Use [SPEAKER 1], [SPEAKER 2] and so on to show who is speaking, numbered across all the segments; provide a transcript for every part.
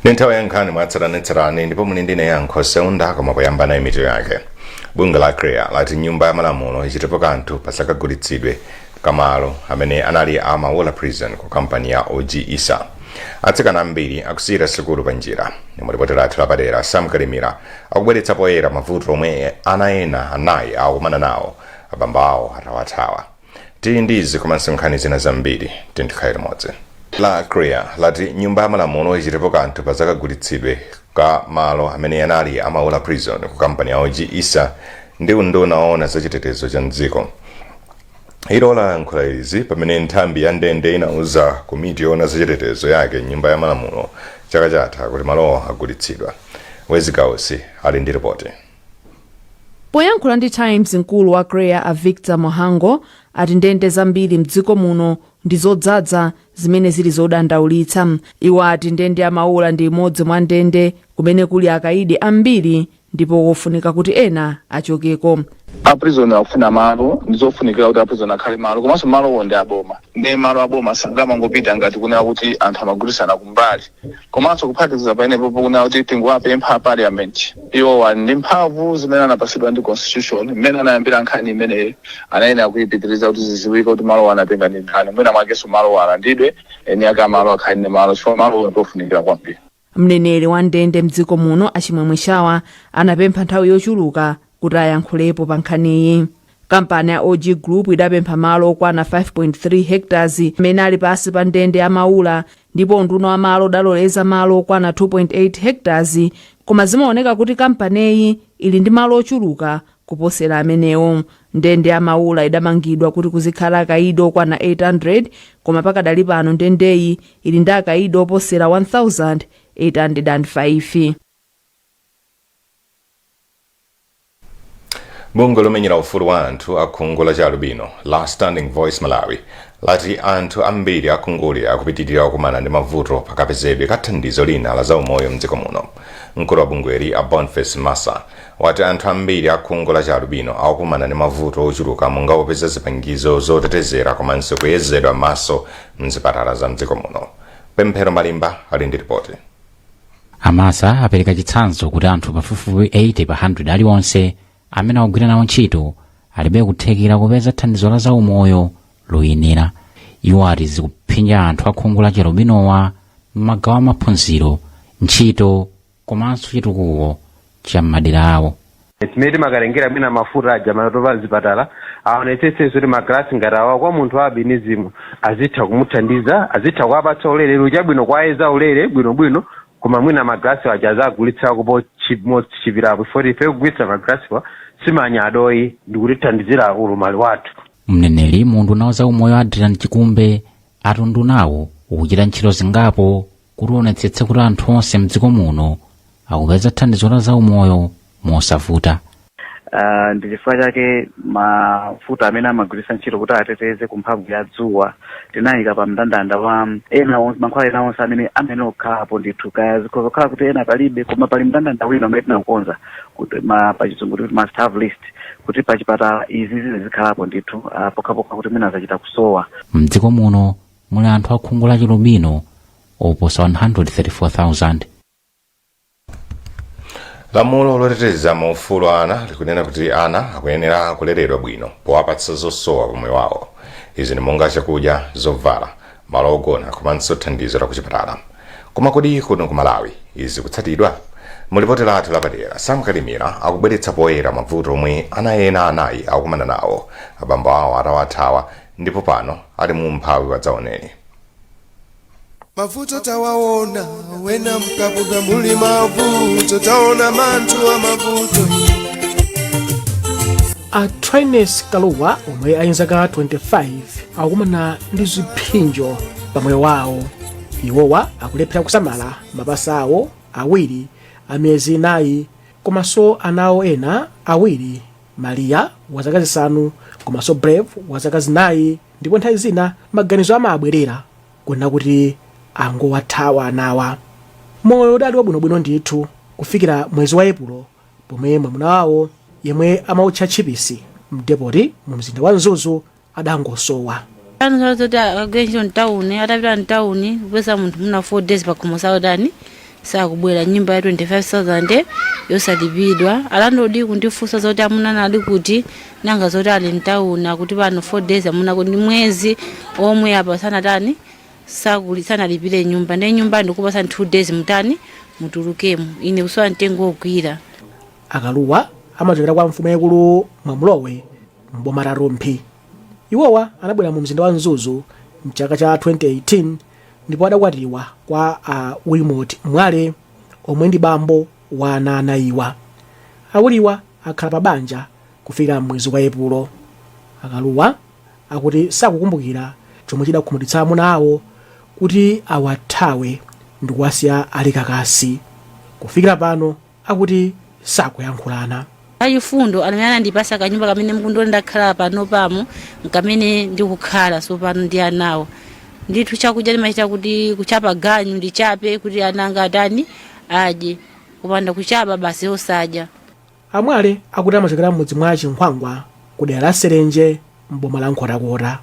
[SPEAKER 1] Ndi nthawi ya nkhani mwatsatanetsatane ndipo muli ndine Yankho Seunda, koma poyamba nayi mitu yake. Bungwe la CHREAA lati nyumba ya malamulo ichitepo kanthu pasakagulitsidwe kamalo amene anali a Maula Prison ku kampani ya OG Issa. Atsikana ambiri akusiyira sukulu pa njira. Mu lipoti lathu lapadera, Sam Kalimira akubweretsa poyera mavuto omwe ana ena anayi akukumana nawo abambo awo atawathawa. Tili ndi izi komanso nkhani zina zambiri, tikhale limodzi. La CHREAA lati nyumba ya malamulo ichitepo kanthu pa zakagulitsidwe ka malo amene anali a Maula Prison ku kampani ya OG Issa ndi unduna woona zachitetezo cha mdziko. Ilo layankhula izi pamene nthambi ya ndende inauza komiti yoona zachitetezo yake nyumba ya malamulo chaka chatha kuti malowo agulitsidwa. Wezi Gausi ali ndi ripoti.
[SPEAKER 2] Poyankhula ndi Times, mkulu wa CHREAA a Victor Mhango ati ndende zambiri mdziko muno ndi zodzaza, zimene zili zodandaulitsa. Iwo ati ndende ya Maula ndi imodzi mwa ndende kumene kuli akaidi ambiri ndipo kofunika kuti ena achokeko.
[SPEAKER 3] A prison akufuna malo, ndizofunikira kuti a prison akhale malo, komanso malowo ndi aboma, ndi malo aboma sangamangopita ngati kunena kuti anthu amagulitsana kumbali. Komanso kuphatikiza paenepo, kunena kuti tinguwapempha parliament, iwo ali ndi mphamvu zimene anapasidwa ndi constitution. Mmene anayambira nkhani imeneyi, anayenera kuyipitiriza kuti ziziwike kuti malowo anatenga ndi ndani. Mwina mwakenso malowo alandidwe, eni ake amalo akhale ndi malo, chifukwa malowo ndiofunikira kwambiri.
[SPEAKER 2] Mneneri wa ndende mdziko muno achimwemwe Shawa anapempha nthawi yochuluka kuti ayankhulepo pa nkhaniyi. Kampani ya OG Group idapempha malo okwana 5.3 hectares amene ali pasi pa ndende ya Maula, ndipo unduna wa malo udaloleza malo okwana 2.8 hectares, koma zimaoneka kuti kampaniyi ili ndi malo ochuluka kuposera amenewo. Ndende ya Maula idamangidwa kuti kuzikhala akaidi okwana 800, koma pakadali pano ndendeyi ili ndi akaidi oposera 1805.
[SPEAKER 1] Bungwe lomenyera ufulu wa anthu akhungu la chialubino la Standing Voice Malawi lati anthu ambiri akhunguli akupitirira kukumana ndi mavuto pakapezedwe ka thandizo lina la zaumoyo mdziko muno. Mkulu wa bungweli a Boniface Massa wati anthu ambiri akhungu la chialubino akukumana ndi mavuto ochuluka, monga kupeza zipangizo zotetezera komanso kuyezedwa maso mzipatala za mdziko muno. Pemphero Malimba ali ndi ripoti.
[SPEAKER 4] A Massa apereka chitsanzo kuti anthu pafupifupi 80 pa 100 aliwonse amene akugwira nawo ntchito alibe kuthekera kupeza thandizo la zaumoyo loyenera. Iwo ati zikuphinja anthu akhungu la chialubinowa m'magawo a maphunziro, ntchito komanso chitukuko cha m'madera awo.
[SPEAKER 5] Timene timakalengera mwina mafuta aja matopa mzipatala, aonetsetsenso kuti magalasi ngati awa kwa munthu wa albinism azitha kumuthandiza, azitha kuwapatsa ulere chabwino, kuwayeza ulere bwinobwino, koma mwina magalasi aja azagulitsako mochipirapo, poti ife kugulitsa magalasiwa simanyadoyi, ndikutithandizira ulumali wathu.
[SPEAKER 4] Mneneri mu unduna wa zaumoyo Adrian Chikumbe ati undunawo ukuchita ntchito zingapo kuti uonetsetse kuti anthu onse mdziko muno akupeza thandizo la zaumoyo mosavuta.
[SPEAKER 6] Ndi chifukwa chake mafuta amene amagwiritsa ntchito kuti ateteze ku mphamvu ya dzuwa tinayika pa mndandanda wa ena mankhwala ena onse amene amayenera kukhalapo ndithu. Kaya zikhoza kukhala kuti ena palibe, koma pali mndandanda wina umene tinakukonza kuti pachizungu kuti must have list, kuti pachipatala izi zizikhalapo ndithu, pokhapokha kuti mwina zachita kusowa.
[SPEAKER 4] Mdziko muno muli anthu akhungu la chialubino oposa 134,000.
[SPEAKER 1] Lamulo loteteza maufulu a ana likunena kuti ana akuyenera kuleredwa bwino powapatsa zosowa pamoyo wawo. Izi ndi monga chakudya, zovala, malo ogona komanso thandizo la kuchipatala. Koma kodi kuno ku Malawi izi kutsatidwa? Mu lipoti lathu lapadera, Sam Kalimira akubweretsa poyera mavuto omwe ana ena anayi akukumana nawo abambo awo atawathawa, ndipo pano ali mu umphawi wadzaoneni.
[SPEAKER 7] Mavuto tawaona wena mkabuga muli mavuto, taona manthu a mavuto.
[SPEAKER 8] A Trines Kaluwa omwe ali nzaka 25 akukumana ndi ziphinjo pamoyo wawo. Iwowa akulephera kusamala mapasa awo awiri a miyezi 4 komanso ana awo ena awiri, Maria wa zaka 5 komanso Brave wa zaka 4, ndipo nthawi zina maganizo amabwerera kunena kuti angowathawa anawa. Moyo udali wabwinobwino ndithu kufikira mwezi wa Epulo, pomwe mwamuna wawo yemwe amautcha tchipisi mdepoti mu mzinda wa Mzuzu adangosowa.
[SPEAKER 9] Ano zoti akagwira ntchito mtawuni, atapita mtawuni kupeza munthu muna 4 days pakhomo sautani. Sakubwera. Nyumba ya 25,000 yosalipidwa. Alandlord kundifunsa zoti amuna ali kuti, nanga zoti ali mtawuni, akuti pano 4 days amuna kuti mwezi omwe apa sanatani, sanalipire nyumba. Ndi nyumba ndikupasa 2 days, mutani, mutulukemo. Ine kusowa mtengo wogwira.
[SPEAKER 8] Akaluwa amachokera kwa mfumu yaikulu Mwamulowe mboma la Rumphi. Iwowa anabwera mu mzinda wa Mzuzu mchaka cha 2018 ndipo adakwatiwa kwa a Wilmot Mwale omwe ndi bambo wa ana anayiwa. Awiriwa akhala pa banja kufikira mwezi wa Epulo. Akaluwa akuti sakukumbukira chomwe chidakhumudwitsa amuna awo kuti awathawe ndi kuwasiya ali kakasi. Kufikira pano akuti sakuyankhulana.
[SPEAKER 9] Achifundo amene anandipasa kanyumba kamene mukundona ndakhala pano pamo, nkamene ndikukhala sopano ndi anawo. Ndithu chakudya ndimachita kuti kuchapa ganyu, ndichape kuti ana anga atani, adye. Kupanda kuchapa basi osadya.
[SPEAKER 8] Amwale akuti amachokera m'mudzi mwa Chinkhwangwa ku dera la Serenje mboma la Nkhotakota.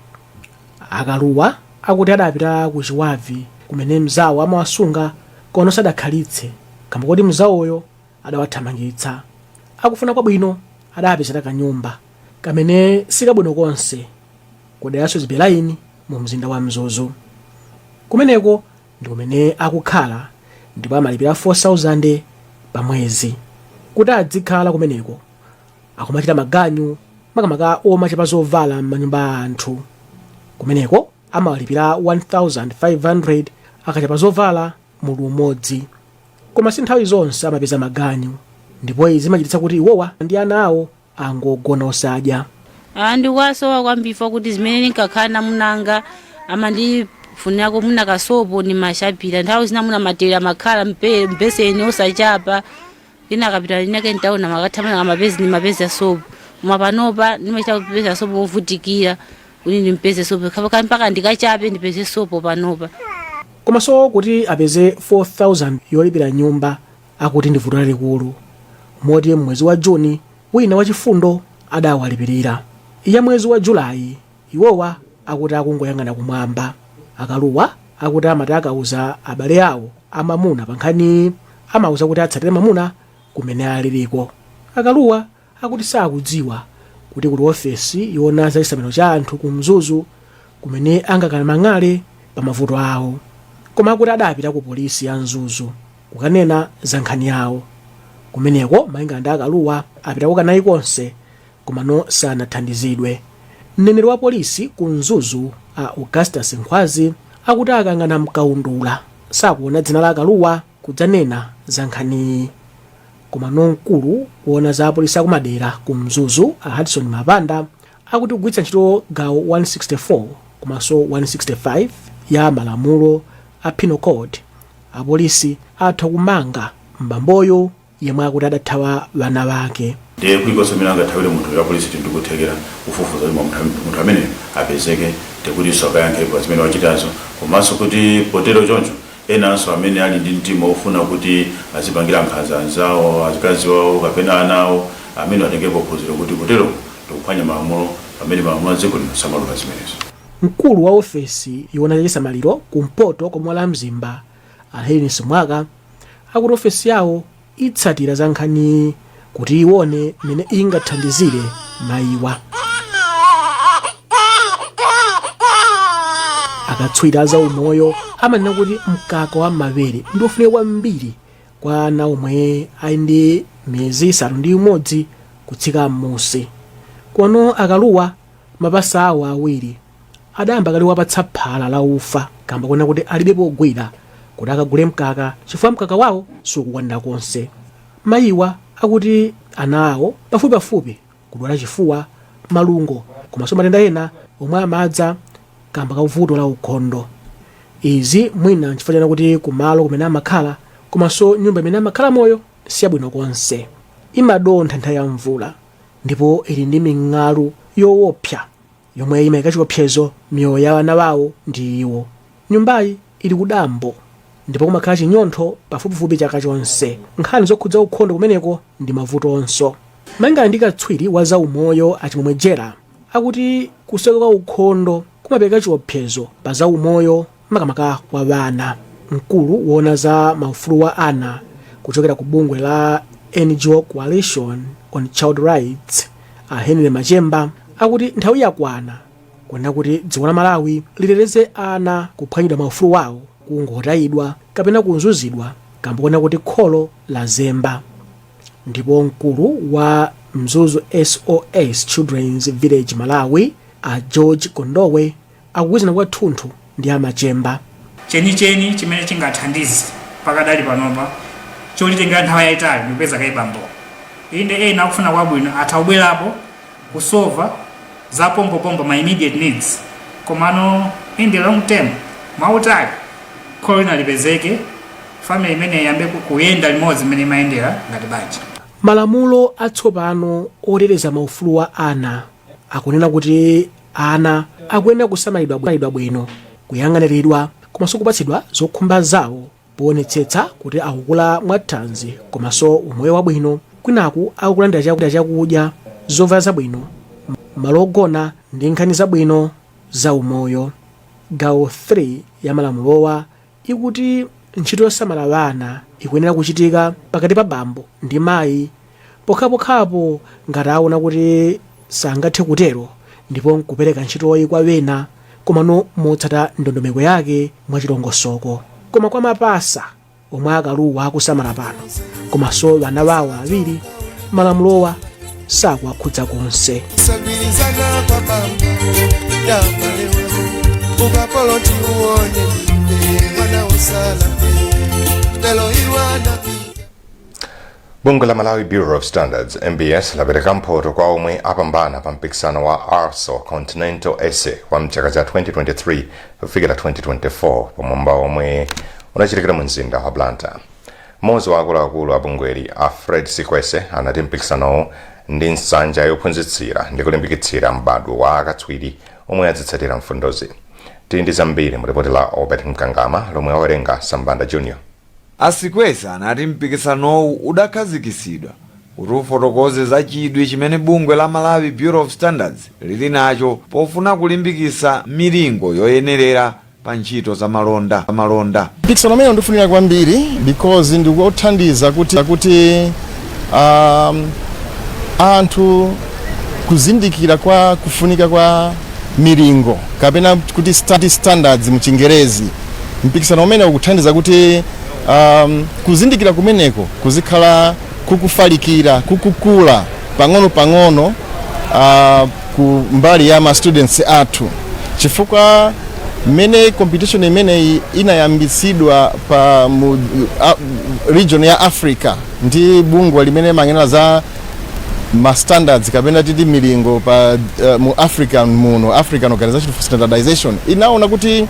[SPEAKER 8] Akaluwa akuti adapita ku Chiwavi kumene mzawo amawasunga, koma sadakhalitse kamba kuti mzawoyo adawathamangitsa. Akufuna kwabwino adapezera kanyumba kamene sikabwino konse ku dera la Sozibelaini mu mzinda wa Mzuzu. Kumeneko ndi kumene akukhala ndipo amalipira 4000 pa mwezi kuti adzikhala kumeneko. Akumachita maganyu, makamaka omachapa zovala m'manyumba a anthu. Kumeneko amawalipira 1500 akachapa zovala mulu umodzi, koma si nthawi zonse amapeza maganyu ndipo izi zimachititsa kuti iwowa ndi ana awo angogona osadya.
[SPEAKER 9] Ndikuwasowa kwambiri kuti zimene ndinkakhala namunanga amandifunirako muna kasopo nimashapira. Nthawi zina muna matera makhala mbeseni osachapa, ina akapita inake ntaona makathamanga amapezi nimapeza sopo. Koma panopa ndimachita kupeza sopo wovutikira kuti ndimpeze sopo mpaka ndikachape ndipeze sopo panopa.
[SPEAKER 8] Komanso kuti apeze 4000 yolipira nyumba akuti ndi vuto lalikulu, moti mwezi wa Juni wina wachifundo adawalipirira. Iya mwezi wa Julayi iwowa akuti akungoyang'ana kumwamba. Akaluwa akuti amati akauza abale awo amamuna pa nkhani, amauza kuti atsatire mamuna kumene aliriko. Akaluwa akuti sakudziwa kuti kuli ofesi yoona za chisamaliro cha anthu ku Mzuzu kumene angakamang'ale pa mavuto awo, koma akuti adapita ku polisi ya Mzuzu kukanena za nkhani yawo. Kumeneko, malinga ndi Akaluwa, apita kanayi konse komano sanathandizidwe. Mneneri wa polisi ku Mzuzu a Augustus Nkhwazi akuti akang'ana mkaundula sakuona dzina la Akaluwa kudzanena za nkhaniyi. Komano mkulu woona za apolisi akumadera ku Mzuzu a Hudson Mapanda akuti kugwiritsa ntchito gawo 164 komanso 165 ya malamulo a Penal Code, apolisi atha kumanga mbamboyo yemwe akuti adathawa vana vake.
[SPEAKER 10] Ndiye kulikonse amene angathawire munthu, ya polisi ndikuthekera kufufuza kuti munthu ameneyo apezeke, ndikutinso akayankhe pa zimene wachitazo. Komanso kuti potero choncho enanso amene ali ndi mtima ofuna kuti azipangira nkhanza anzawo, azikazi wawo kapena ana awo, amene atengepo phunziro kuti kutero ndikuphwanya malamulo, pamene malamulo a dziko lino samalola zimenezo.
[SPEAKER 8] Mkulu wa ofesi yoona zachisamaliro kumpoto kwa boma la Mzimba a Helen Mwaka akuti ofesi yawo itsatira za nkhaniyi kuti iwone mmene ingathandizire mayiwa. Akatswiri a zaumoyo amanena kuti mkaka wa mawere ndi ofunika kwambiri kwa ana omwe ali ndi miyezi 6 kutsika m'musi. Kono Akaluwa mapasa awo awiri adayamba kale wapatsa phala la ufa kamba kuona kuti alibe pogwira kuti akagule mkaka, chifukwa mkaka wawo sukukwanira konse. Mayiwa akuti ana awo pafupipafupi kudwala chifuwa, malungo komanso matenda ena omwe amadza kamba ka vuto la ukhondo. Izi mwina nchifukwa chana kuti kumalo kumene amakhala komanso nyumba imene amakhala moyo siyabwino konse, imadontha nthawi ya mvula ndipo ili ndi ming'alu yoopsa yomwe imayika chiopsezo miyoyo ya ana wawo ndi iwo. Nyumbayi ili kudambo ndipo kumakhala chinyontho pafupifupi chaka chonse. Nkhani zokhudza ukhondo kumeneko ndi mavutonso. Malingana ndi katswiri wa zaumoyo Achimwemwe Jera, akuti kusoweka kwa ukhondo kumapereka chiopsezo pa zaumoyo, makamaka kwa vana. Mkulu woona za maufulu wa ana kuchokera ku bungwe la NGO Coalition on Child Rights, a Henry Machemba, akuti nthawi yakwana kunena kuti dziko la Malawi liteteze ana kuphwanyidwa maufulu wawo, kungotayidwa kapena kuzunzidwa kamba kona kuti kholo lazemba. Ndipo mkulu wa Mzuzu SOS Children's Village Malawi, a George Kondowe, akugwirizana kwathunthu ndi amachemba.
[SPEAKER 11] Chenicheni chimene chingathandize pakadali panopa, cholitengera nthawi yayitali, ndikupeza kaye bambo. Inde, ena akufuna kwabwino atha kubwerapo kusova za pompopompo, ma immediate needs, komano in the long term, mwautali, kholo lina lipezeke, family imene iyambe kuyenda limodzi imene imayendera ngati banja.
[SPEAKER 8] Malamulo atsopano oteteza maufulu wa ana akunena kuti ana akuyenera kusamalidwa bwino, kuyang'aniridwa komanso kupatsidwa zokhumba zawo, poonetsetsa kuti akukula mwathanzi komanso umoyo wabwino, kwinaku akulandira chakudya, zovala zabwino, malo ogona ndi nkhani zabwino za umoyo. Gawo 3 ya malamulowa ikuti ntchito yosamala ana ikuyenera kuchitika pakati pa bambo ndi mayi, pokhapokhapo ngati aona kuti sangathe kutero ndipo nkupereka ntchitoyi kwa wena, komano motsata ndondomeko yake mwachilongosoko. Koma kwa mapasa omwe akaluwa akusamala pano komanso vana wawo awiri, malamulowa sakuwakhudza konse.
[SPEAKER 7] Sagwirizana kwa bambo yabalewa, ukapolo tiuone mbe mwana usala lelo iwana.
[SPEAKER 1] Bungwe la Malawi Bureau of Standards, MBS, lapereka mphoto kwa omwe apambana pa mpikisano wa ARSO Continental Essay wa mchaka cha 2023 kufikira 2024, pamwamba omwe unachitikira mu mzinda wa Blantyre. Mmodzi wa akuluakulu a bungweli, a Fred Sikwese, anati mpikisanowo ndi nsanja yophunzitsira ndi kulimbikitsira m'badwo wa akatswiri omwe azitsatira mfundozi. Tili ndi zambiri mu ripoti la Obert Mkangama lomwe wawerenga Sambanda Junior.
[SPEAKER 12] Asikwese anati mpikisanowu udakhazikitsidwa kuti ufotokoze za chidwi chimene bungwe la Malawi Bureau of Standards lili nacho pofuna kulimbikitsa milingo yoyenerera pa ntchito za malonda.
[SPEAKER 13] Mpikisano umene ndifunira kwambiri because ndikuthandiza kuti anthu kuzindikira kwa kufunika kwa milingo kapena kuti standards mu Chingerezi. Mpikisano umene ukuthandiza kuti kuzindikira kumeneko kuzikhala kukufalikira, kukukula pang'ono pang'ono ku mbali ya ma students athu, chifukwa mmene competition imeneyi inayambitsidwa pa mu region ya Africa ndi bungwe limene mayang'anira za ma standards kapena titi milingo pa mu Africa muno, African Organization for Standardization, inaona kuti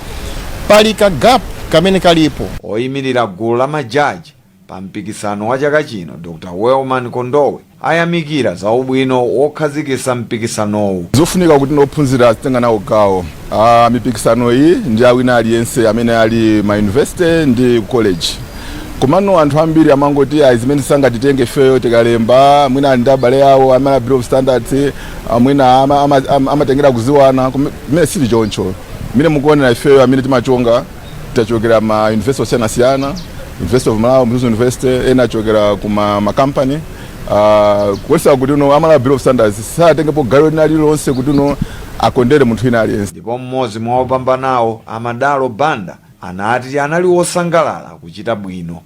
[SPEAKER 13] pali ka gap kamene kalipo.
[SPEAKER 12] Oyimirira gulu la majaji pa mpikisano wa chaka chino, Dr Wellman Kondowe, ayamikira za ubwino wokhazikitsa mpikisanowu.
[SPEAKER 14] Zofunika kuti nophunzira azitenga nawo gawo mipikisano iyi ndi awina aliyense amene ali ma university ndi college. Komano anthu ambiri amangoti ayi, zimene sangatitenge ifeyo, tikalemba mwina ali ndi abale awo amene a Bureau of Standards, mwina amatengera kuziwana. Kumene sili choncho. Mmene mukuonera, ifeyo amene timachonga tachokera ma university osiyanasiyana, University of Malawi, Mzuzu University, ena achokera kuma makampani, kuonesa kuti uno amalawi Bureau of Standards satengepo gawo lina lililonse kuti uno akondere munthu wina aliyense.
[SPEAKER 12] Ndipo mmodzi mwa opambanawo, Amadalo Banda, anati anali wosangalala kuchita bwino.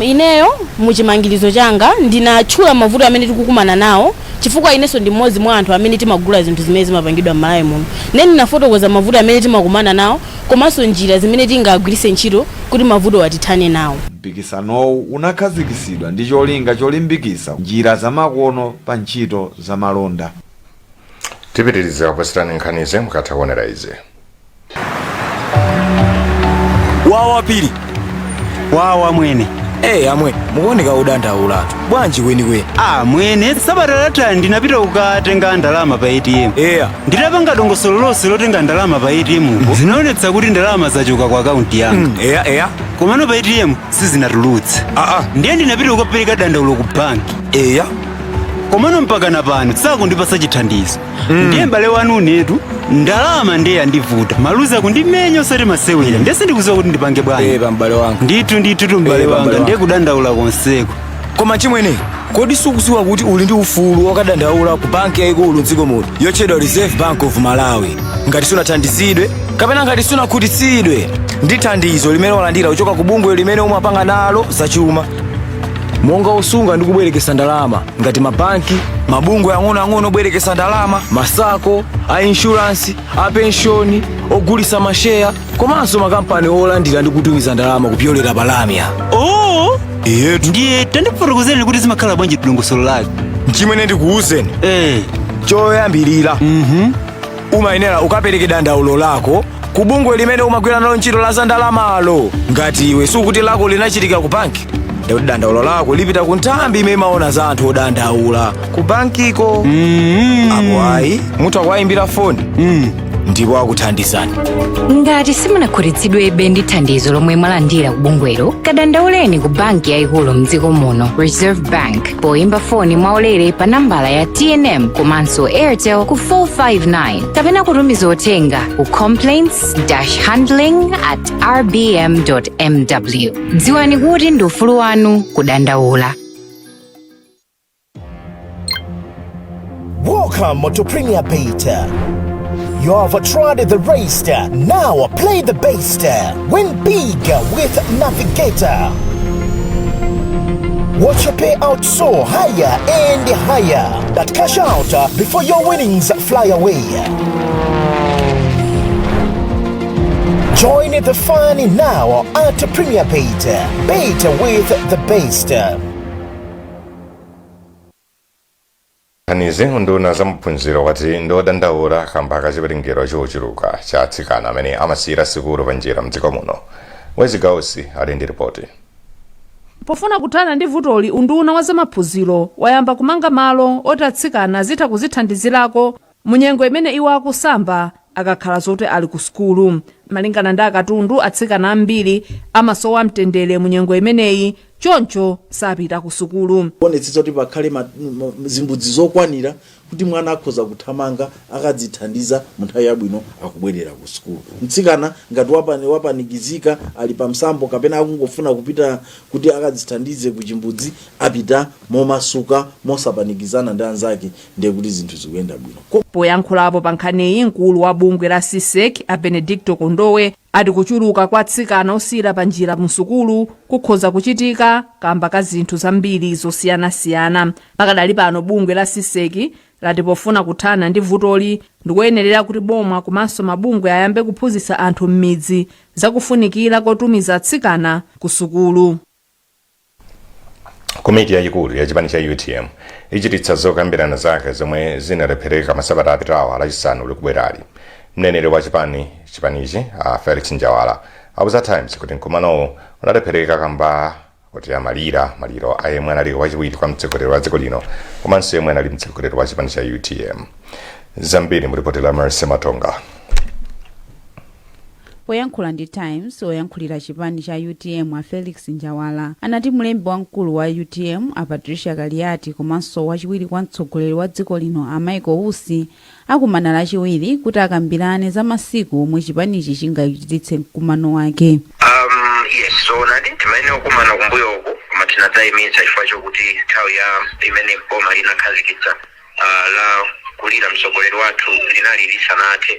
[SPEAKER 15] Ineyo muchimangirizo changa ndinatchula mavuto amene tikukumana nawo, chifukwa inenso ndi mmodzi mwa anthu amene timagula zinthu zimene zimapangidwa m'Malawi muno. Nde ndinafotokoza mavuto amene timakumana nawo komanso njira zimene tingagwiritse ntchito kuti mavuto atithane nawo.
[SPEAKER 12] Mpikisanowu unakhazikitsidwa ndi cholinga cholimbikitsa njira zamakono pa ntchito za malonda.
[SPEAKER 1] Tipitiriza kupasirani nkhanizi mukatha kuonera izi.
[SPEAKER 16] Wawa pili.
[SPEAKER 17] Wawa mwene.
[SPEAKER 16] Hey, amwe mukuoneka udandaulatu, bwanji kwenikweni?
[SPEAKER 17] Ah mwene, sabata latha ndinapita kukatenga ndalama pa ATM. Nditapanga dongosolo lonse lotenga ndalama pa ATM uko, zinaonetsa kuti ndalama zachoka ku akaunti yanga.
[SPEAKER 16] Eya eya
[SPEAKER 17] Komano pa ATM sizinatulutse.
[SPEAKER 16] Aa.
[SPEAKER 17] Ndiye ndinapita kukapereka dandaulo ku banki. Komano mpakana pano sakundipasa chithandizo. Ndiye m'bale wanu unetu ndalama ndiye yandivuta, maluzi akundimenya osati masewera, ndiye sindikudziwa kuti ndipange bwanji.
[SPEAKER 16] Pepa m'bale wanga.
[SPEAKER 17] Ndithu ndithu tu m'bale
[SPEAKER 16] Pepa,
[SPEAKER 17] wanga,
[SPEAKER 16] m'bale
[SPEAKER 17] ndiye
[SPEAKER 16] wanga.
[SPEAKER 17] kudandaula konseko.
[SPEAKER 16] Koma chimwene, kodi sukudziwa kuti uli ndi ufulu wokadandaula ku banki yayikulu mdziko muno yotchedwa Reserve Bank of Malawi ngati sunathandizidwe kapena ngati sunakhutitsidwe ndi thandizo limene walandira kuchoka ku bungwe limene umapanga nalo zachuma, monga osunga ndi kubwerekesa ndalama ngati mabanki, mabungwe ang'onoang'ono obwerekesa ndalama, ma SACCO, a insurance, a penshoni, ogulitsa masheya komanso makampani olandira ndi kutumiza ndalama kupyolera pa lamya?
[SPEAKER 17] Oh,
[SPEAKER 16] iyetu.
[SPEAKER 17] Ndiye tandifotokozereni kuti zimakhala bwanji, dongosolo lake.
[SPEAKER 16] Mchimwene, ndikuwuzeni. Choyambirira, umayenera ukapereke dandaulo lako ku bungwe limene umagwira nalo ntchito la zandalamalo. Ngati iwe sukuti lako linachitika ku banki, ndikuti dandaulo lako lipita ku nthambi imene imaona za anthu odandaula ku bankiko. Apo ayi, mutha kuwayimbira foni ndipo akuthandizani.
[SPEAKER 18] Ngati simunakhutitsidwebe ndi thandizo lomwe mwalandira ku bungwelo, kadandauleni ku banki yayikulu mdziko muno, Reserve Bank, poyimba foni mwaulere pa nambala ya TNM komanso Airtel ku 459 kapena kutumiza uthenga ku complaints handling at rbm mw. Dziwani kuti ndi ufulu wanu kudandaula.
[SPEAKER 19] Welcome to Premier Bet. You have tried the rest. Now play the best. Win big with Navigator. Watch your payout soar higher and higher. But cash out before your winnings fly away. Join the fun now at Premier Bet. Bet with the best.
[SPEAKER 1] Nkhanizi, unduna za maphunziro wati ndiodandaula kamba ka chiwerengero chochuluka cha atsikana amene amasiyira sukulu panjira mdziko muno. Wezi Gausi ali ndi ripoti.
[SPEAKER 2] Pofuna kuthana ndi vutoli, unduna wa zamaphunziro wayamba kumanga malo oti atsikana azitha kuzithandizirako munyengo imene iwo akusamba akakhala zoti ali ku sukulu. Malingana ndi akatundu, atsikana ambiri amasowa mtendere munyengo imeneyi, choncho sapita ku sukulu.
[SPEAKER 20] Kuonetsetsa kuti pakhale zimbudzi zokwanira kuti mwana akhoza kuthamanga akadzithandiza mu nthawi yabwino akubwerera ku sukulu. Mtsikana ngati wapanikizika ali pa msambo kapena akungofuna kupita kuti akadzithandize ku chimbudzi, apita momasuka mosapanikizana ndi anzake, ndiye kuti zinthu zikuyenda bwino.
[SPEAKER 2] Poyankhulapo pa nkhaniyi, mkulu wa bungwe la CSEC a Benedicto Kondowe ati kuchuluka kwa atsikana osiyira pa njira msukulu kukhoza kuchitika kamba ka zinthu zambiri zosiyanasiyana. Pakadali pano, bungwe la CSEC lati pofuna kuthana ndi vutoli, ndikuyenerera kuti boma komanso mabungwe ayambe kuphunzitsa anthu m'midzi zakufunikira kotumiza atsikana ku sukulu.
[SPEAKER 1] Komiti yayikulu ya chipani cha UTM ichititsa zokambirana zake zomwe zinalephereka masabata apitawa Lachisanu likubwerali. Mneneri wa chipanichi a Felix Njawala auza Times kuti mkumanowo unalephereka kamba kuti amalira maliro a yemwe anali wachiwiri kwa mtsogoleri wa dziko lino komanso yemwe anali mtsogoleri wa chipani cha UTM. Zambiri mu ripoti la Mercy Matonga.
[SPEAKER 21] Poyankhula ndi Times, oyankhulira chipani cha UTM a Felix Njawala anati mlembi wamkulu wa UTM a Patricia Kaliati komanso wachiwiri kwa mtsogoleri wa dziko lino a Michael Usi akumana Lachiwiri kuti akambirane za masiku omwe chipanichi chingachititse mkumano wake.
[SPEAKER 22] Yes, zoonadi, timayenera kukumana kumbuyoku koma tinadzayimitsa chifukwa chokuti nthawi ya imene boma linakhazikitsa la kulira mtsogoleri wathu linali lisanathe.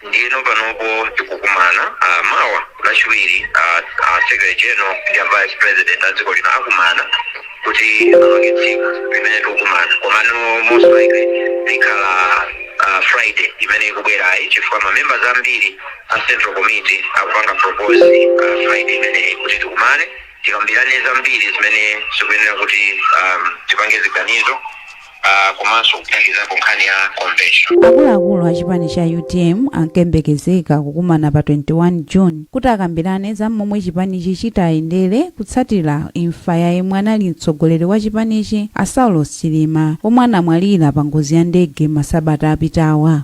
[SPEAKER 22] Ndiyeno panopo tikukumana mawa Lachiwiri, secretary general ndi a vice president a dziko lino akumana kuti apange tsiku limene tikukumana, komano most likely likhala Friday imene ikubwerayi, chifukwa ma members ambiri a central committee akupanga propose Friday imeneyi kuti tikumane, tikambirane zambiri zimene zikuyenera kuti tipange ziganizo, komanso kuphatikizapo nkhani ya convention.
[SPEAKER 21] Akuluakulu a chipani cha UTM ankayembekezeka kukumana pa 21 June kuti akambirane za momwe chipanichi chitayendere kutsatira imfa ya yemwe anali mtsogoleri wa chipanichi a Saulos Chilima, omwe anamwalira pa ngozi ya ndege masabata apitawa.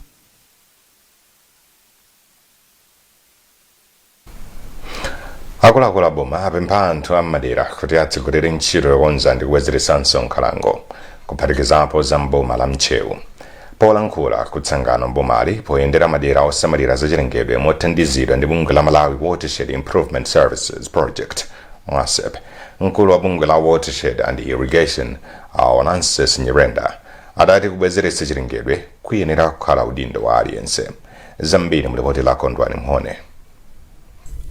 [SPEAKER 1] Akuluakulu a boma apempha anthu a m'madera kuti atsogolere ntchito yokonza ndi kubwezeretsanso nkhalango. Kuphatikizapo za mboma la Ntcheu. Polankhula kutsangano mbomali poyendera madera osamalira zachilengedwe mothandizidwa ndi bungwe la Malawi Watershed Improvement Services Project, MWASIP, mkulu wa bungwe la Watershed and Irrigation, Onansis Nyirenda, adati kubwezeretsa chilengedwe kuyenera kukhala udindo wa aliyense. Zambiri mulipoti la Kondwani Mhone.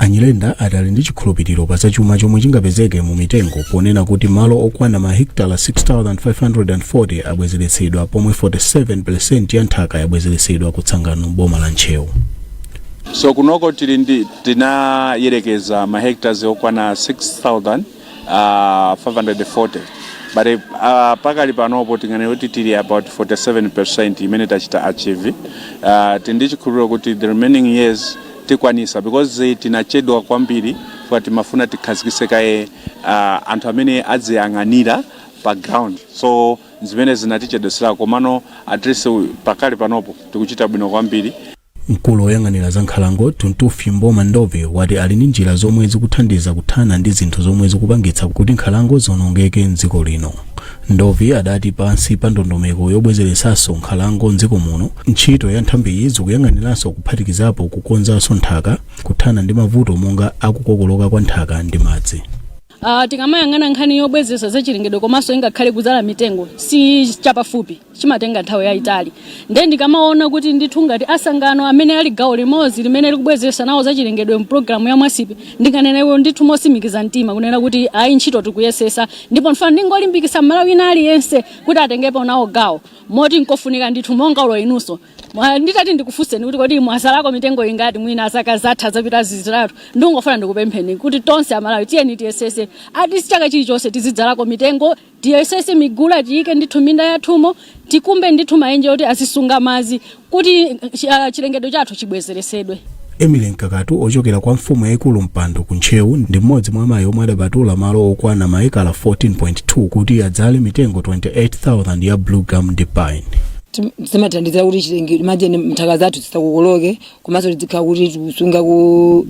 [SPEAKER 3] Anyirenda adali ndi chikhulupiriro pa zachuma chomwe chingapezeke mu mitengo, ponena kuti malo okwana mahekitala 6540 abwezeretsedwa, pomwe 47% ya nthaka yabwezeretsedwa kutsangano boma la Ntcheu.
[SPEAKER 5] So kunoko tili ndi, tinayerekeza ma hectares okwana 6540, but pakali panopo tinganene kuti tili about 47% imene tachita achieve. Tili ndi chikhulupiriro kuti the remaining years tikwanisa, because tinachedwa kwambiri kwa timafuna tikhazikise kaye anthu amene adziyang'anira pa ground, so zimene zinatichedwesera, komano at least pakali panopo tikuchita bwino kwambiri.
[SPEAKER 3] Mkulu woyang'anira za nkhalango, Tuntufi Mboma Ndove, wati ali ndi njira zomwe zikuthandiza kuthana ndi zinthu zomwe zikupangitsa kuti nkhalango zonongeke mdziko lino. Ndove adati pansi pa ndondomeko yobwezeretsanso nkhalango mdziko muno, ntchito ya nthambiyi zikuyang'aniranso kuphatikizapo kukonzanso nthaka, kuthana ndi mavuto monga akukokoloka kwa nthaka ndi madzi.
[SPEAKER 23] Tikamayang'ana nkhani yobwezeretsa zachilengedwe komanso ingakhale kudzala mitengo, si chapafupi, chimatenga nthawi yayitali. Ndiye ndikamaona kuti ndithu ngati asangano amene ali gawo limodzi limene likubwezeretsa nawo zachilengedwe mpulogalamu ya MWASIP, ndinganenewo ndithu mosimikiza mtima kunena kuti ayi, ntchito tikuyesesa, ndipo ndifuna ndingolimbikitsa Mmalawi wina aliyense kuti atengepo nawo gawo, moti nkofunika ndithu monga ulo inunso. Nditati ndikufunseni kuti kodi mwazalako mitengo ingati mwina zaka zatha zapita 3, ndingofuna ndikupempheni kuti tonse Amalawi tiyeni tiyesese, at least chaka chilichonse tizidzalako mitengo, tiyesese migula tiyike ndithu minda yathumo, tikumbe ndithu maenje oti azisunga madzi kuti chilengedwe chathu chibwezeresedwe.
[SPEAKER 3] Emily Mkakatu, ochokera kwa mfumu yayikulu Mpando ku Ntcheu, ndi mmodzi mwa amayi omwe adapatula malo okwana maekala 14.2 kuti adzale mitengo 28,000 ya blue gum ndi pine.
[SPEAKER 24] Zimathandizira kuti chilengedwe majeni nthaka zathu zisakokoloke, komanso tizikhala kuti tikusunga ku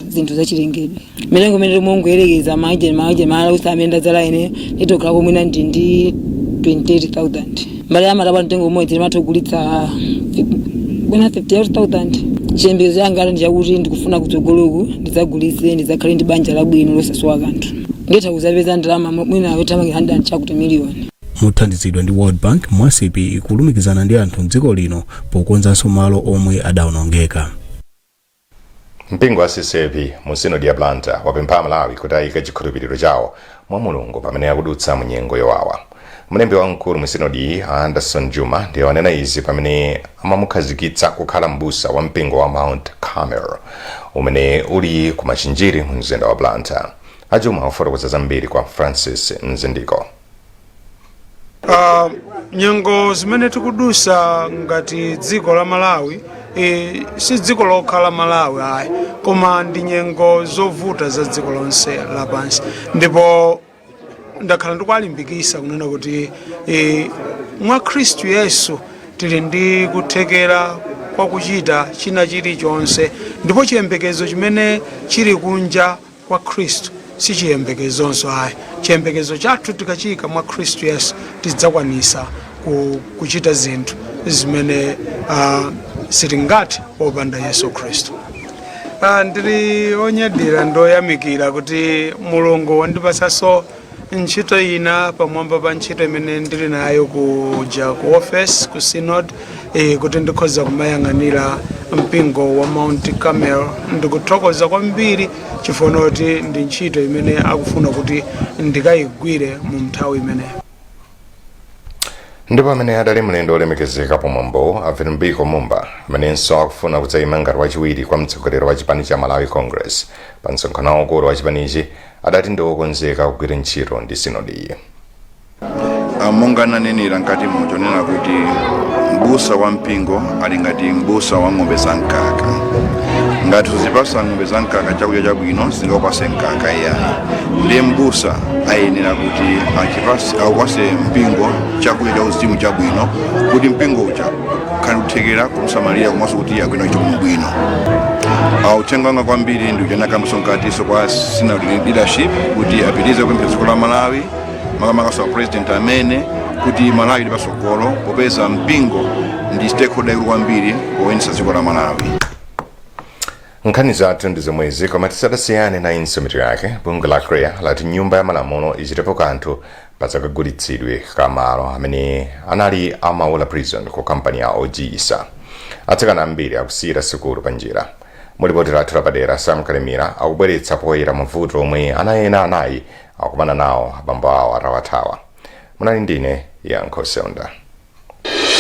[SPEAKER 24] zinthu zachilengedwe. Mitengo imene timongoyerekeza majeni malausi amene ndadzala ine, nditokhala mwina ndi 28,000. Mbali ya matabwa, mtengo umodzi ndimatha kugulitsa bwina 58,000. Chiyembekezo changa ndi chakuti ndikufuna kutsogoloku ndidzagulitse, ndidzakhale ndi banja labwino losasowa kanthu. Nditha kuzapeza ndalama mwina yothamangira 100 chakuti miliyoni.
[SPEAKER 3] Mothandizidwa ndi World Bank, MWASIP ikulumikizana ndi anthu mdziko lino pokonzanso malo omwe adawonongeka.
[SPEAKER 1] Mpingo wa CCAP mu Sinodi ya Blantyre wapempha Amalawi kuti ayike chikhulupiriro chawo mwa Mulungu pamene akudutsa mu nyengo yowawa. Mlembi wamkulu mu sinodi, Anderson Juma, ndiye wanena izi pamene amamukhazikitsa kukhala m'busa wa mpingo wa Mount Carmel umene uli ku Machinjiri mu mzinda wa Blantyre. Ajuma afotokoza zambiri kwa Francis Mzindiko.
[SPEAKER 25] Nyengo zimene tikudusa ngati dziko la Malawi, si dziko lokha la Malawi ayi, koma ndi nyengo zovuta za dziko lonse lapansi, ndipo ndakhala ndikuwalimbikisa kunena kuti mwa Khristu Yesu tili ndi kuthekera kwa kuchita china chilichonse, ndipo chiyembekezo chimene chili kunja kwa Khristu si chiyembekezonso ayi. Chiyembekezo chathu tikachiyika mwa Khristu Yesu, tidzakwanisa kuchita zinthu zimene sitingathe popanda Yesu Khristu. Ndili onyadira ndoyamikira kuti Mulungu wandipasanso ntchito ina pamwamba pa ntchito imene ndili nayo kuja ku office ku synod, kuti ndikhoza kumayang'anira mpingo wa Mount Carmel. Ndikuthokoza kwambiri chifukwa kuti ndi ntchito imene akufuna kuti ndikayigwire mu nthawi imeneyo.
[SPEAKER 1] Ndipo amene adali mlendo olemekezeka pomwambo, a Vitumbiko Mumba, amenenso akufuna kudzayima ngati wachiwiri kwa mtsogoleri wa chipani cha Malawi Congress pa msonkhano waukulu wa chipanichi, adati ndi wokonzeka kugwira ntchito ndi sinodiyi.
[SPEAKER 26] Monga nanenera mkati muchonena kuti mbusa wa mpingo ali ngati mbusa wa ng'ombe za mkaka. Ngati suzipasa ng'ombe za mkaka chakudya chabwino, zingakupase mkaka iyayi. Ndiye mbusa ayenera kuti awupase mpingo chakudya cha uzimu chabwino, kuti mpingo uja ukhale kuthekera kumsamalira komanso kuti agwire ntchito bwino. Uthenga wanga kwambiri ndi uchanakamso mkatinso kwa synod leadership kuti apitirize kupemphera dziko la Malawi, makamakaso a president amene Kuti Malawi ili patsogolo, popeza mpingo ndi stakeholder ikulu kwambiri poyendetsa dziko la Malawi.
[SPEAKER 1] Nkhani zathu ndi zomwezi, koma tisadasiyane, nayinso mitu yake. Bungwe la CHREAA lati nyumba ya malamulo ichitepo kanthu pazakagulitsidwe kamalo amene anali a Maula Prison ku kampani ya OG Issa. Atsikana ambiri akusiyira sukulu pa njira. Mulipoti lathu lapadera, Sam Kalimira akubweretsa poyera mavuto omwe ana ena 4 akukumana nawo abambo awo atawathawa. Munali ndine Yankho Seunda.